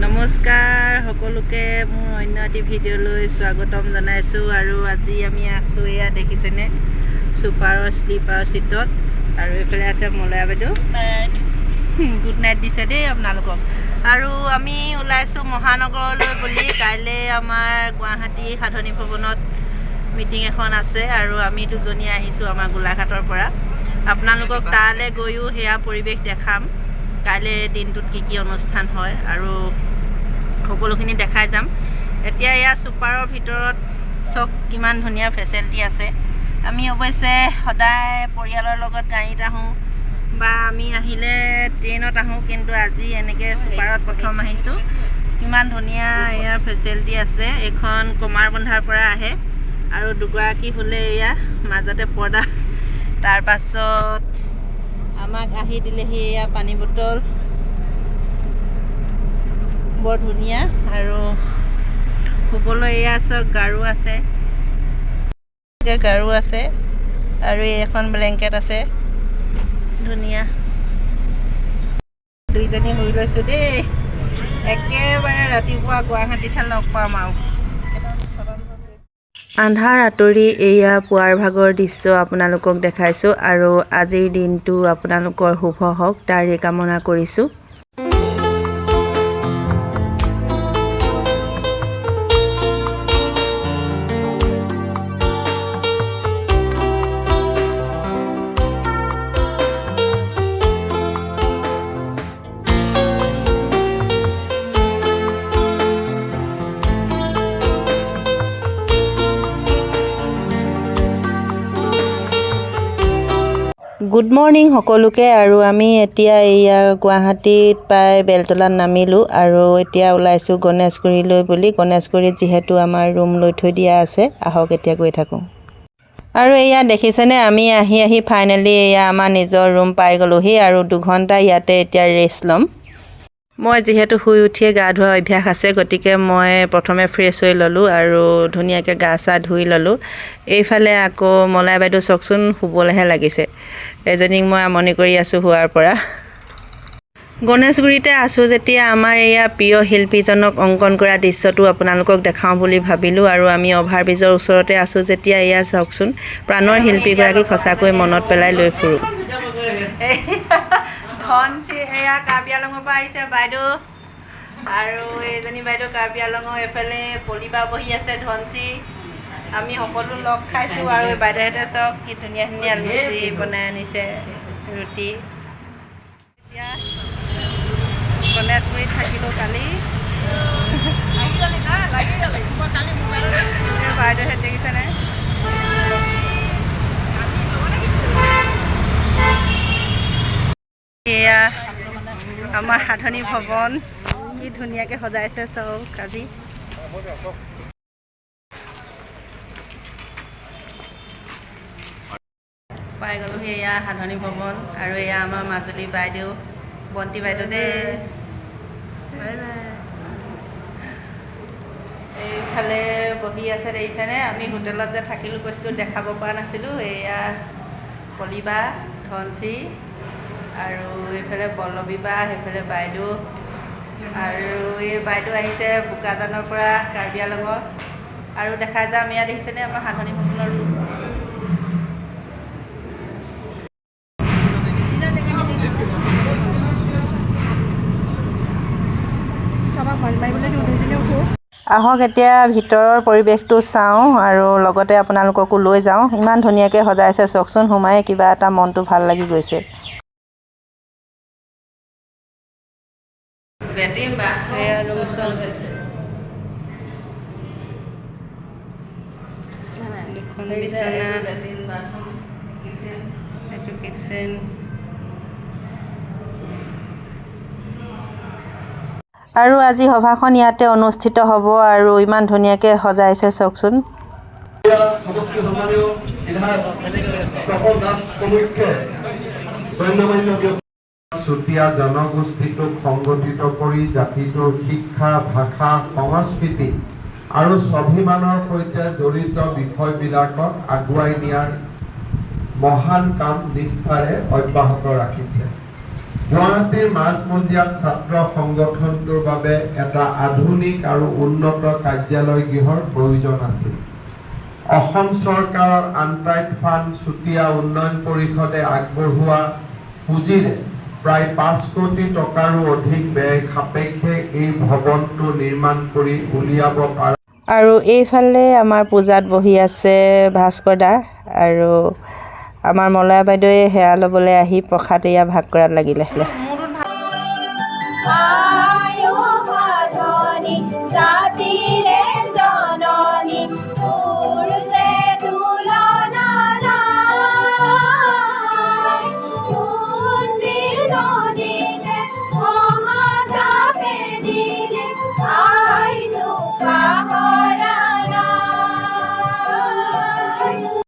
নমস্কাৰ সকলোকে, মোৰ অন্য এটি ভিডিঅ'লৈ স্বাগতম জনাইছোঁ। আৰু আজি আমি আছোঁ, এয়া দেখিছেনে, ছুপাৰৰ শ্লিপাৰ চিটত আৰু এইফালে আছে মলয়া বাইদেউ। গুড নাইট দিছে দেই আপোনালোকক। আৰু আমি ওলাইছোঁ মহানগৰলৈ বুলি। কাইলৈ আমাৰ গুৱাহাটী সাধনী ভৱনত মিটিং এখন আছে আৰু আমি দুজনী আহিছোঁ আমাৰ গোলাঘাটৰ পৰা। আপোনালোকক তালৈ গৈও সেয়া পৰিৱেশ দেখাম। কাইলৈ দিনটোত কি কি অনুষ্ঠান হয় আৰু সকলোখিনি দেখাই যাম। এতিয়া এয়া ছুপাৰৰ ভিতৰত চাওক, কিমান ধুনীয়া ফেচিলিটি আছে। আমি অৱশ্যে সদায় পৰিয়ালৰ লগত গাড়ীত আহোঁ বা আমি আহিলে ট্ৰেইনত আহোঁ, কিন্তু আজি এনেকৈ ছুপাৰত প্ৰথম আহিছোঁ। কিমান ধুনীয়া ইয়াৰ ফেচিলিটি আছে। এইখন কমাৰবন্ধাৰ পৰা আহে আৰু দুগৰাকী হ'লে এয়া মাজতে পৰ্দা। তাৰপাছত আমাক আহি দিলেহি এয়া পানী বটল, বৰ ধুনীয়া। আৰু শুবলৈ এয়া চাওক, গাৰু আছে, গাৰু আছে আৰু এই এখন ব্লেংকেট আছে, ধুনীয়া। দুইজনী শুই লৈছোঁ দেই। একেবাৰে ৰাতিপুৱা গুৱাহাটীতহে লগ পাম। আৰু আন্ধাৰ আঁতৰি এয়া পুৱাৰ ভাগৰ দৃশ্য আপোনালোকক দেখাইছোঁ আৰু আজিৰ দিনটো আপোনালোকৰ শুভ হওক, তাৰে কামনা কৰিছোঁ। গুড মৰ্ণিং সকলোকে। আৰু আমি এতিয়া এয়া গুৱাহাটীত পাই বেলতলাত নামিলোঁ আৰু এতিয়া ওলাইছোঁ গণেশগুৰিলৈ বুলি। গণেশগুৰিত যিহেতু আমাৰ ৰুম লৈ থৈ দিয়া আছে। আহক, এতিয়া গৈ থাকোঁ। আৰু এয়া দেখিছেনে, আমি আহি আহি ফাইনেলি এয়া আমাৰ নিজৰ ৰুম পাই গ'লোহি আৰু 2 ঘণ্টা ইয়াতে এতিয়া ৰেষ্ট ল'ম। মই যিহেতু শুই উঠিয়ে গা ধোৱা অভ্যাস আছে, গতিকে মই প্ৰথমে ফ্ৰেছ হৈ ল'লোঁ আৰু ধুনীয়াকৈ গা চা ধুই ল'লোঁ। এইফালে আকৌ মলাই বাইদেউ চাওকচোন, শুবলৈহে লাগিছে। এজনীক মই আমনি কৰি আছোঁ শোৱাৰ পৰা। গণেশগুৰিতে আছোঁ যেতিয়া আমাৰ এয়া প্ৰিয় শিল্পীজনক অংকন কৰা দৃশ্যটো আপোনালোকক দেখাওঁ বুলি ভাবিলোঁ। আৰু আমি অভাৰব্ৰিজৰ ওচৰতে আছোঁ যেতিয়া এয়া চাওকচোন, প্ৰাণৰ শিল্পীগৰাকীক সঁচাকৈ মনত পেলাই লৈ ফুৰোঁ। ধনশ্ৰী এয়া কাৰ্বি আলঙৰ পৰা আহিছে বাইদেউ আৰু এইজনী বাইদেউ কাৰ্বি আলঙৰ। এইফালে পলিবা বহি আছে, ধনশ্ৰী, আমি সকলো লগ খাইছোঁ। আৰু এই বাইদেউহঁতে চাওক, কি ধুনীয়া ধুনীয়া লুচি বনাই আনিছে, ৰুটি। এতিয়া গণেশগুৰিত থাকিলোঁ কালি। বাইদেউহঁত দেখিছেনে? এয়া আমাৰ সাধনী ভৱন, কি ধুনীয়াকৈ সজাইছে চাওক আজি। পাই গ'লোহি এয়া সাধনী ভৱন আৰু এয়া আমাৰ মাজুলী বাইদেউ, বন্তি বাইদেউ দেই। এইফালে বহি আছে, দেখিছেনে? আমি হোটেলত যে থাকিলোঁ কৈছিলোঁ, দেখাব পৰা নাছিলোঁ। এয়া কলিবা, ধনশ্ৰী আৰু এইফালে পল্লৱী বা, সেইফালে বাইদেউ আৰু এই বাইদেউ আহিছে বোকাজানৰ পৰা, কাৰ্বি আলঙৰ। আৰু দেখাই যাম। এয়া দেখিছেনে, আমাৰ সাধনী ভৱনৰ ৰুম। আহক, এতিয়া ভিতৰৰ পৰিৱেশটো চাওঁ আৰু লগতে আপোনালোককো লৈ যাওঁ। ইমান ধুনীয়াকৈ সজাইছে চাওকচোন, সোমাই কিবা এটা মনটো ভাল লাগি গৈছে। এয়া ৰুম চুম, দুখন বিচনা, এইটো কিটচেন। আৰু আজি সভাখন ইয়াতে অনুষ্ঠিত হ'ব আৰু ইমান ধুনীয়াকৈ সজাইছে চাওকচোন। সমষ্টিৰ সন্মানীয় বিধায়ক তপন দাস প্ৰমুখ্যে গণ্যমান্য ব্যক্তি। চুতীয়া জনগোষ্ঠীটোক সংগঠিত কৰি জাতিটোৰ শিক্ষা, ভাষা, সংস্কৃতি আৰু স্বাভিমানৰ সৈতে জড়িত বিষয়বিলাকত আগুৱাই নিয়াৰ মহান কাম নিষ্ঠাৰে অব্যাহত ৰাখিছে। গুৱাহাটীৰ মাজমজিয়াত ছাত্ৰ সংগঠনটোৰ বাবে এটা আধুনিক আৰু উন্নত কাৰ্যালয় গৃহৰ প্ৰয়োজন আছিল। অসম চৰকাৰৰ আনটাইড ফাণ্ড চুতীয়া উন্নয়ন পৰিষদে আগবঢ়োৱা পুঁজিৰে প্ৰায় 5 কোটি টকাৰো অধিক ব্যয় সাপেক্ষে এই ভৱনটো নিৰ্মাণ কৰি উলিয়াব পৰা আৰু এইফালে আমাৰ পূজাত বহি আছে ভাস্কৰ দা আৰু আমাৰ মলয়া বাইদেৱে সেৱা ল'বলৈ আহি প্ৰসাদ এয়া ভাগ কৰাত লাগিলে। আয়ো সাধনী জাতিৰ।